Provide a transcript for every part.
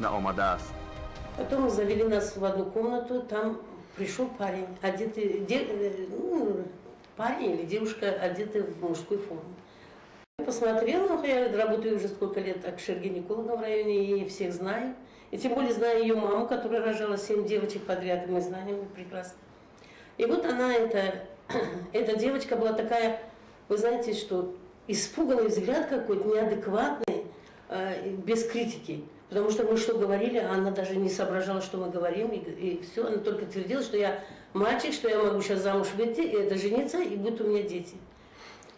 Наомадааст. Потом завели нас в одну комнату, там пришел парень, одетый, ну, парень или девушка, одетый в мужской форму. Посмотрела, ну, я работаю уже сколько лет акушер-гинекологом в районе и всех знаю. И тем более знаю ее маму, которая рожала 7 девочек подряд, мы знаем прекрасно. И вот она, эта девочка была такая, вы знаете, что испуганный взгляд какой-то, неадекватный, без критики. Потому что мы что говорили, она даже не соображала, что мы говорим, и все. Она только твердила, что я мальчик, что я могу сейчас замуж выйти, и это жениться, и будут у меня дети.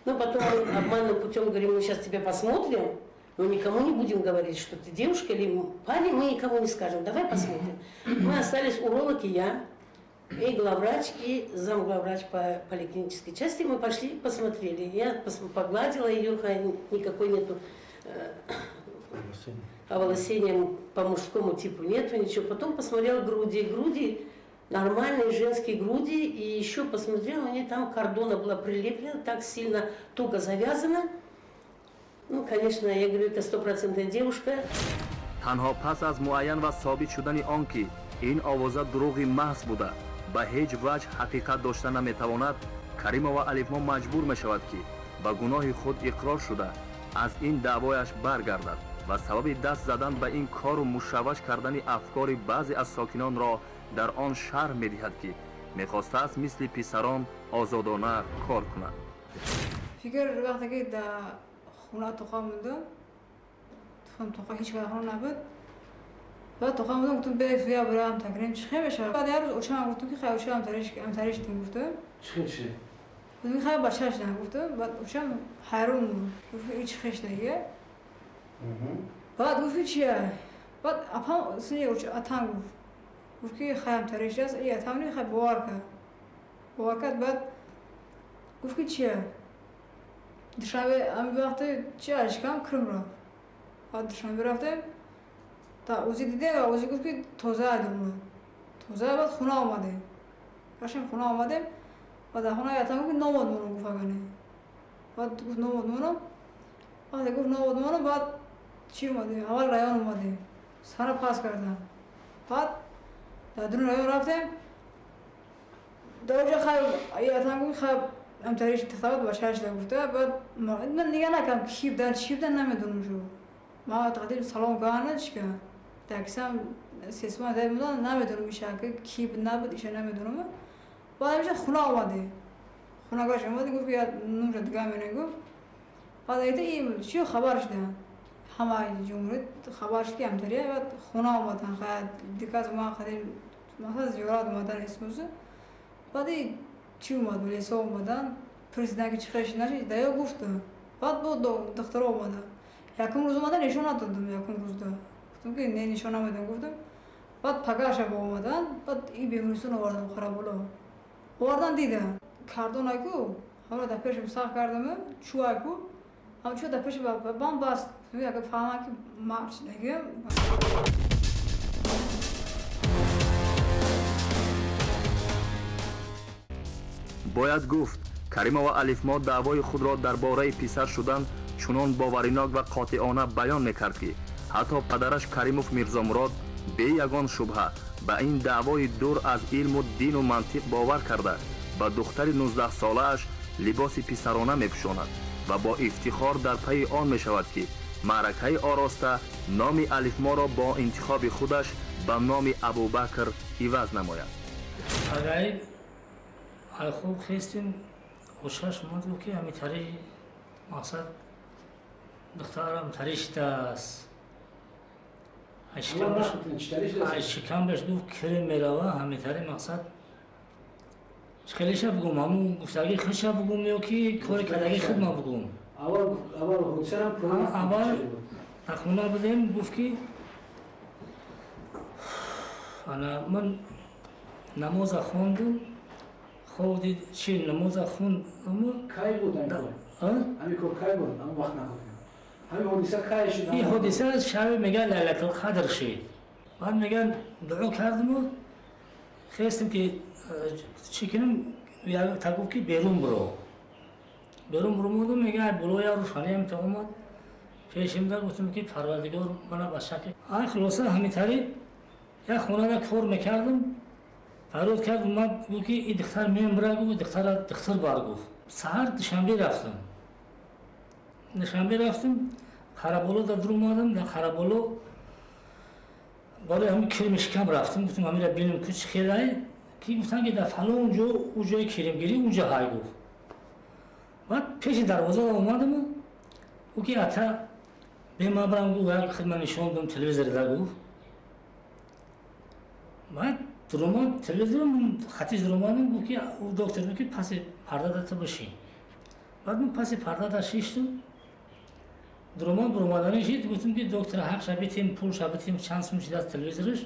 Но потом мы обманным путем говорим, мы сейчас тебя посмотрим, но никому не будем говорить, что ты девушка или парень, мы никому не скажем, давай посмотрим. Мы остались уролог и я, и главврач, и замглавврач по поликлинической части. Мы пошли, посмотрели. Я погладила ее, никакой нету оволосения по мужскому типу нету, ничего. Потом посмотрела груди, груди, нормальные женские груди, и еще посмотрела, у нее там кордона была прилеплена, так сильно туго завязана. Ну, конечно, я говорю, это стопроцентная девушка. Танҳо пас аз муайян ва собит шудани он ки ин овоза дурӯғи маҳз буда, ба ҳеҷ ваҷҳ ҳақиқат дошта наметавонад, Каримова Алифмо маҷбур мешавад, ки ба гуноҳи худ иқрор шуда, аз ин даъвояш баргардад ва сабаби даст задан ба ин кору мушавваш кардани афкори баъзе аз сокинонро дар он шарҳ медиҳад, ки мехостааст мисли писарон озодона кор кунад. Фикр вақте ки дар хона тоқа мондам, тоқа ҳеҷ кас хона набуд. Баъд тоқа мондам, гуфтам, бе бирам такрим чӣ хел мешавад. Баъд як рӯз очам гуфтам, ки хай очам амтариш дим, гуфтам. Чӣ хел чӣ? Гуфтам, хай бачаш дам, гуфтам. Баъд очам ҳайрон буд. Гуфт, ин чӣ хел шудагия? Баъд гуфт, чия? Баъд апам сини атам гуфт. Гуфт, ки хай амтариш аст, и атам не, хай бовар кард. Бовар кард, баъд гуфт, ки чия? Душанбе ҳамин вақте чи ашкам Крым рафт. Баъд Душанбе рафтем, та УЗИ дидем ва УЗИ гуфт, ки тоза омад. Тоза, баъд хона омадем. Гаштем, хона омадем, баъд дар хона атам гуфт, ки номод монам, гуфт, агане. Баъд гуфт, номод монам. Вақте гуфт, номод монам, баъд чӣ омадем? Аввал район омадем. Сара пас кардам. Баъд дар дуни район рафтем. Дар оҷа хай атам гуфт, хай амтариш тахтабад бачааш да гуфта. Баъд ман нигаҳ накардам, ки будан, чӣ будан, намедонам шу. Ман тақдир салом кардам, чӣ кардам. Таксам сесмон дай будан, намедонам иша ки буд, набуд, иша намедонам. Баъд ҳамеша хона омадем. Хона гашт омадем, гуфт, ки я нумша дига мерем, гуфт. Баъд айта ин чӣ хабар шуда? Ҳама ҷумҳурӣ хабар шуд, ки амтария, баъд хона омадан, хай диказ ман қадим масалан зиёрат омадан исмуз. Баъд чӣ омад, милисо омадан, пурсидан, ки чӣ хел шуд, нашуд, да ё гуфтам. Баъд бо духтаро омадан. Якум рӯз омадан, нишон надодам, якум рӯзда. Гуфтам, ки не, нишон намедам, гуфтам. Баъд пагаша бо омадан, баъд и бемористон овардам, Қараболо. Овардан, дидам. Кардонаку, ҳамро дар пешам сахт кардам, чӯаку, ҳам чӯ дар пеши бам баст. Агар фаҳмам, ки мард шудагиам. Бояд гуфт, Каримова Алифмо даъвои худро дар бораи писар шудан чунон боваринок ва қотеона баён мекард, ки ҳатто падараш Каримов Мирзомурод бе ягон шубҳа ба ин даъвои дур аз илму дину мантиқ бовар карда, ба духтари 19-солааш либоси писарона мепӯшонад ва бо ифтихор дар пайи он мешавад, ки маъракаи ороста номи Алифморо бо интихоби худаш ба номи Абубакр иваз намояд. Агаи хуб хестем, ошаш омад, гуфт, ки ҳамитари мақсад духтарам тари шидааст. Шикамбаш, гуфт, кирим мерава ҳамитари мақсад. Хелеша бугум, ҳамун гуфтаги хеша бугум ё ки кори кардаги худ ма бугум? Аввал дар хона будем, гуфт, ки ана ман намоза хондум, хоб дид, чи намоза хонд. Кай буд ҳамин кор? Кай буд? Ҳамон вақт нақл ҳамин ҳодиса кай шуд? Ин ҳодиса шаби, мегӯяд, Лайлатулқадр шид. Баъд, мегӯяд, дуо кардиму хестем, ки чӣ кунем, та гуфт, ки берун биро. Берун биромадум, мегӯяд, болоя рӯшаниам та омад. Пешимда гуфтам ки Парвардигор мана бача ки. Ай хулоса ҳамин тариқ як хонада кор мекардам. Фарёд кард омад гуфт ки ин духтар мембира гуфт, духтара духтар бар гуфт. Саҳар Душанбе рафтам. Душанбе рафтам, Қараболо дар омадам, дар Қараболо барои ҳамин кирми шикам рафтам, гуфтам ҳаминро бинам ки чӣ хелай, ки гуфтанд ки дар фалон ҷо ӯ ҷои киримгирӣ унҷа ҳай гуфт. Баъд пеши дарвоза омадаму ӯ ки ата бе ман барам гуфт, як хидмат нишон додам телевизор да гуфт. Баъд дуромад телевизор хатиш дуромадам гуфт ки ӯ доктор гуфт ки паси парда да ту бишин. Баъд ман паси парда да шиштам. Дуромад буромадани шид, гуфтам ки доктор ҳақ шабитем, пул шабитем, чанд сум шид аз телевизораш.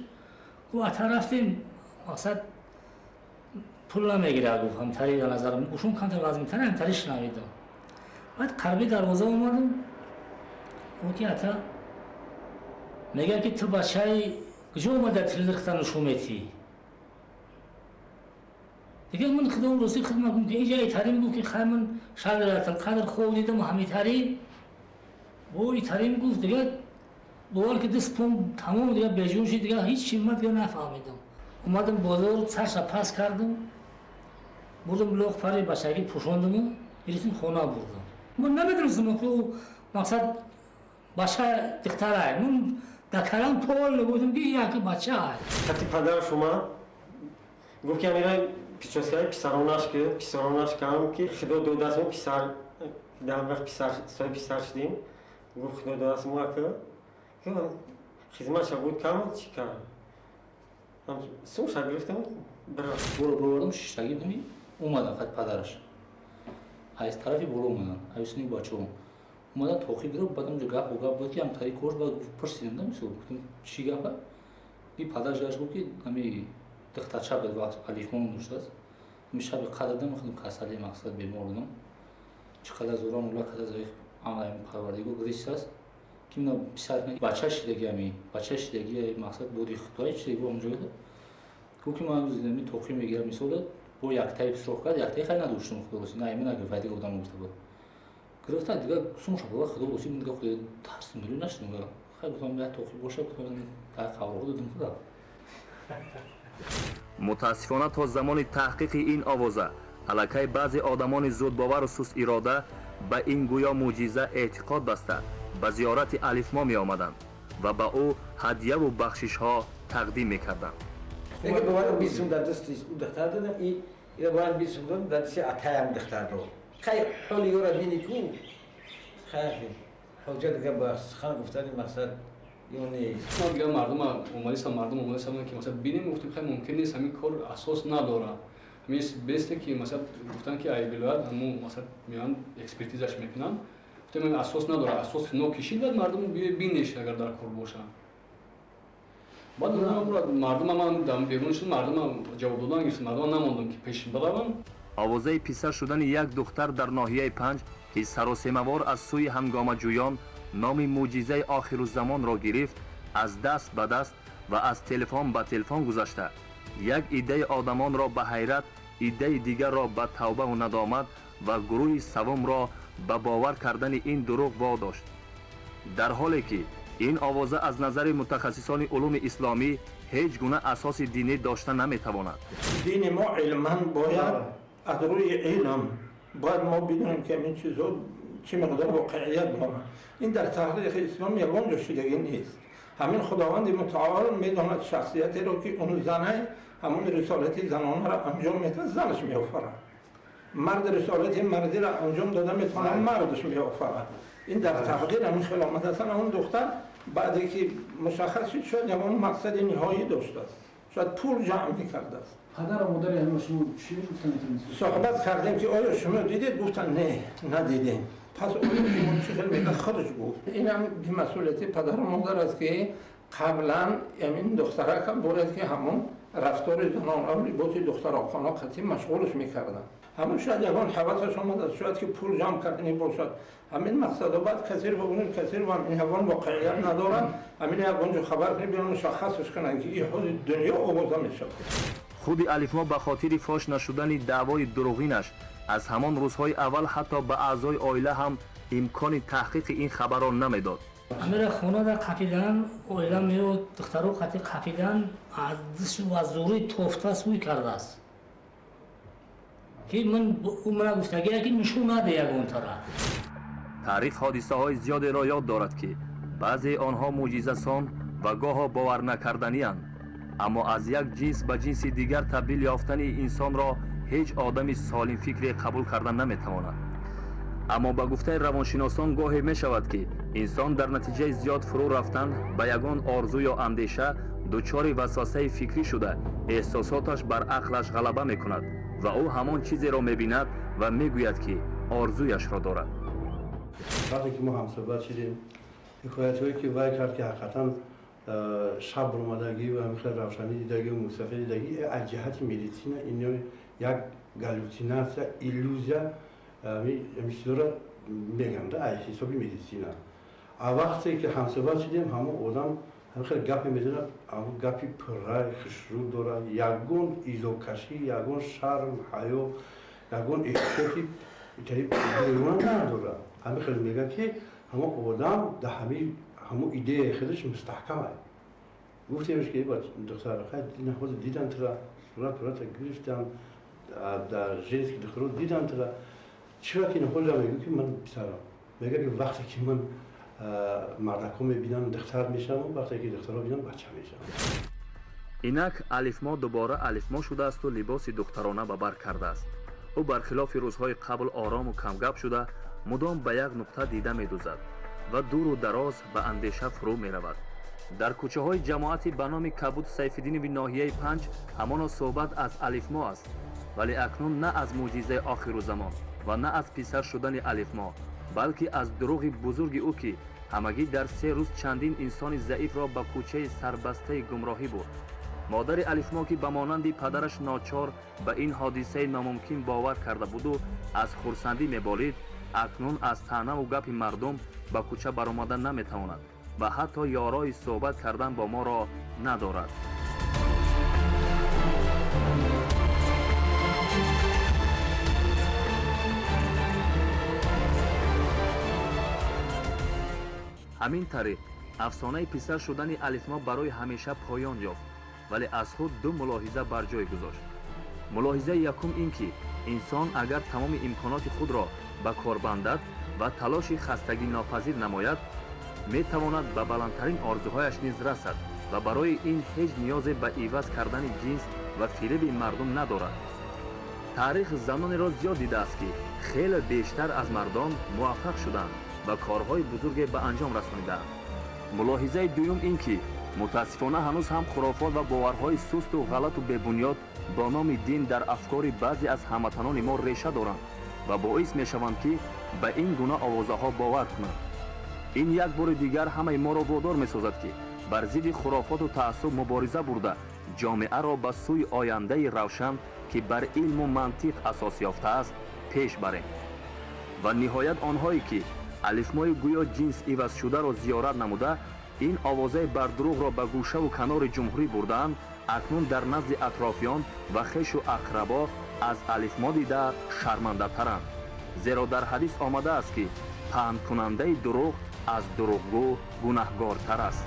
Гуфт ата рафтем, мақсад пул намегирад гуфт, ҳамтари дар назарам гӯшум камтар вазминтар, ҳамтари шунавидам. Баъд қарби дарвоза омадам, ӯ ки ата мегӯяд ки ту бачаи куҷо омада телевизор хита нушон метиҳӣ? Дигар ман худо рости хидмат кунам ки инҷа итарим гуфт ки хай ман шаби Лайлатул-Қадр хоб дидам, ҳамитари бо итарим гуфт, дигар бовар ки даст пом тамом дигар беҷон шид, дигар ҳеҷ чи ман дигар нафаҳмидам. Омадам бозор, сарша пас кардам, бурдам лоқ пари бачагӣ пӯшондаму гирифтам хона бурдам. Ман намедонистам ки ӯ мақсад бача духтарай. Ман дар калам пол гуфтам ки як бача. Хати падараш омад, гуфт ки амира прическаи писаронаш ки писаронаш кам ки худо додааст мо писар дар вақт писар соҳиби писар шудем. Гуфт худо додааст мо ки хизматша буд кам чӣ кам. Сумша гирифтам бира. Боро бировардам шиштагӣ будем, омадан хати падараш. Аз тарафи боло омадан, аюсини бачаҳо. Омадан тоқи гирифт, баъд онҷо гап бо гап буд ки ҳамтари корш, баъд пурсидам да мисол, гуфтам чӣ гапа? И падараш гашт гуфт ки ҳами духтарча буд вақт алифмон доштааст. Ҳами шаби қадр дам худам касали мақсад бемор будам. Чӣ қадар зӯрам ула қадар заиф амали Парвардигор гирифтааст. Ки мина писар бача шидаги ҳами бача шидаги мақсад буди худои шидаги онҷо гуфт ки ман ҳами тоқи мегирам мисол бо яктаи сӯрох кард, яктаи хай надоштам худо роси, на имина гирифт, дигар одам гуфта буд. Гирифта дигар сум шаб худо роси, ман дигар худо тарсим дили нашудам. Хай гуфтам як тоқи боша, гуфтам дар қаврҳо додам худо. Мутаассифона то замони таҳқиқи ин овоза аллакай баъзе одамони зудбовару сустирода ба ин гӯё мӯъҷиза эътиқод баста ба зиёрати Алифмо меомаданд ва ба ӯ ҳадияву бахшишҳо тақдим мекарданд. Лекин боварам 20 сум дар дасти ӯ духтар додам, ира боварам 20 сум додам дар дасти атаям духтар дод. Хай ҳоли ёра бини ку, хай ҳоҷа дигар ба сухан гуфтани мақсад ё нест. Ма дигар мардума омадисам, мардум омадисам ки масалан бинем, гуфтем хай мумкин нест, ҳамин кор асос надорад. Ҳамин бесте ки масалан гуфтан ки ай вилоят ҳамун масалан меоянд экспертизаш мекунанд. Гуфтем ин асос надорад, асос нокишид, баъд мардум бинеш агар дар кор бошанд. Баъд мардума ман берун шудам, мардума ҷавоб додан гирифтам, мардума намондам ки пеш баравам. Овозаи писар шудани як духтар дар ноҳияи Панҷ ки саросемавор аз сӯи ҳангомаҷӯён номи мӯъҷизаи охирузамонро гирифт, аз даст ба даст ва аз телефон ба телефон гузашта як иддаи одамонро ба ҳайрат, иддаи дигарро ба тавбаву надомат ва гурӯҳи савумро ба бовар кардани ин дурӯғ водошт. Дар ҳоле ки ин овоза аз назари мутахассисони улуми исломӣ ҳеҷ гуна асоси динӣ дошта наметавонад. Дини мо илман бояд аз рӯи илм бояд мо бидонем ки ин чизҳо чӣ миқдор воқеият доранд. Ин дар таърихи ислом ягон ҷо шидагӣ нест. Ҳамин Худованди мутаол медонад шахсиятеро ки он занай ҳамон рисолати занонаро анҷом медиҳад, занаш меофарад. Мард рисолати мардиро анҷом дода метавонад, мардаш меофарад. Ин дар тақдир ҳамин хел омадааст. Он духтар баъде ки мушаххас шуд, шояд ягон мақсади ниҳоӣ доштааст, шояд пул ҷамъ мекардааст. Падару модари ҳамин шумо чӣ гуфтанд? Суҳбат кардем ки оё шумо дидед? Гуфтанд не, надидем. Пас оё шумо чӣ хел мегӯяд? Худаш гуфт. Инам бемасъулияти падару модар аст ки қаблан ҳамин духтаракам бояд ки ҳамон рафтори занона либоси духтарохона қатъӣ машғулаш мекарданд. Ҳамон шояд ягон ҳавасаш омадааст, шояд ки пул ҷамъ кардани бошад. Ҳамин мақсадо баъд касир бигӯем, касир ин ягон воқеият надорад. Ҳамин ягон ҷо хабар кунем, биён мушаххасаш кунанд ки ин ҳози дунё овоза мешавад. Худи Алифмо ба хотири фош нашудани даъвои дурӯғинаш аз ҳамон рӯзҳои аввал ҳатто ба аъзои оила ҳам Имкони таҳқиқи ин хабарро намедод. Амира хонада қапидан, оила меояд, духтаро қати қапидан, аз дисту аз зӯри тофта сӯй кардааст. Ки ман ӯ мана гуфтагия ки нишон наде ягонтара. Таърих ҳодисаҳои зиёдеро ёд дорад, ки баъзеи онҳо мӯъҷизасон ва гоҳо боварнакарданианд, аммо аз як ҷинс ба ҷинси дигар табдил ёфтани инсонро ҳеҷ одами солимфикре қабул карда наметавонад. Аммо ба гуфтаи равоншиносон гоҳе мешавад, ки инсон дар натиҷаи зиёд фурӯ рафтан ба ягон орзу ё андеша дучори васвасаи фикрӣ шуда, эҳсосоташ бар ақлаш ғалаба мекунад ва ӯ ҳамон чизеро мебинад ва мегӯяд, ки орзуяшро дорад. Вақте ки мо ҳамсӯҳбат шудем, ҳикоятҳое ки вай кард, ки ҳақиқатан шаб баромадагӣ ва ҳамин хел равшанӣ дидагӣ, мусафир дидагӣ, аз ҷиҳати медицина ин як галлюцинатсия, иллюзия, ҳамин чизҳоро мегӯянд аз ҳисоби медицина. А вақте ки ҳамсӯҳбат шудем, ҳамон одам ҳамин хел гапе мезанад, ҳамон гапи пуррай, хушрӯ дорад, ягон изокашӣ, ягон шарм, ҳаё, ягон эҳтиёти беруна надорад. Ҳамин хел мегӯяд, ки ҳамон одам дар ҳамон идеяи худаш мустаҳкам аст. Гуфтемш ки духтар, ҳозир дидан тура, сурат сурата гирифтан, дар женский духтаро дидан тура, чиро ки ҳозир мегӯ ки ман писарам? Мегӯяд ки вақте ки ман мардакҳо мебинам, духтар мешавам, вақте ки духтарҳо бинам, бача мешавам. Инак Алифмо дубора Алифмо шудаасту либоси духтарона ба бар кардааст. Ӯ бархилофи рӯзҳои қабл орому камгап шуда, мудом ба як нуқта дида медӯзад ва дуру дароз ба андеша фурӯ меравад. Дар кӯчаҳои ҷамоати ба номи Кабуд Сайфиддинови ноҳияи 5 ҳамоно суҳбат аз Алифмо аст, вале акнун на аз мӯъҷизаи охирузамон ва на аз писар шудани Алифмо, балки аз дурӯғи бузурги ӯ, ки ҳамагӣ дар 3 рӯз чандин инсони заифро ба кӯчаи сарбастаи гумроҳӣ бурд. Модари Алифмо, ки ба монанди падараш ночор ба ин ҳодисаи номумкин бовар карда буду аз хурсандӣ меболид, акнун аз таънаву гапи мардум ба кӯча баромада наметавонад ва ҳатто ёрои суҳбат кардан бо моро надорад. Ҳамин тариқ афсонаи писар шудани Алифмо барои ҳамеша поён ёфт, вале аз худ ду мулоҳиза бар ҷой гузошт. Мулоҳизаи якум ин ки инсон агар тамоми имконоти худро ба кор бандад ва талоши хастагинопазир намояд, метавонад ба баландтарин орзуҳояш низ расад ва барои ин ҳеҷ ниёзе ба иваз кардани ҷинс ва фиреби мардум надорад. Таърих занонеро зиёд дидааст, ки хеле бештар аз мардон муваффақ шуданд ва корҳои бузурге ба анҷом расонидаанд. Мулоҳизаи дуюм ин ки мутаассифона ҳанӯз ҳам хурофот ва боварҳои сусту ғалату бебунёд бо номи дин дар афкори баъзе аз ҳамватанони мо реша доранд ва боис мешаванд, ки ба ин гуна овозаҳо бовар кунанд. Ин як бори дигар ҳамаи моро водор месозад, ки бар зидди хурофоту таассуб мубориза бурда, ҷомеаро ба сӯи ояндаи равшан, ки бар илму мантиқ асос ёфтааст, пеш барем. Ва ниҳоят онҳое, ки Алифмои гӯё ҷинс ивазшударо зиёрат намуда, ин овозаи бардурӯғро ба гӯшаву канори ҷумҳурӣ бурдаанд, акнун дар назди атрофиён ва хешу ақрабо аз Алифмо дида шармандатаранд. Зеро дар ҳадис омадааст, ки паҳнкунандаи дурӯғ аз дурӯғгӯ гунаҳгортар аст.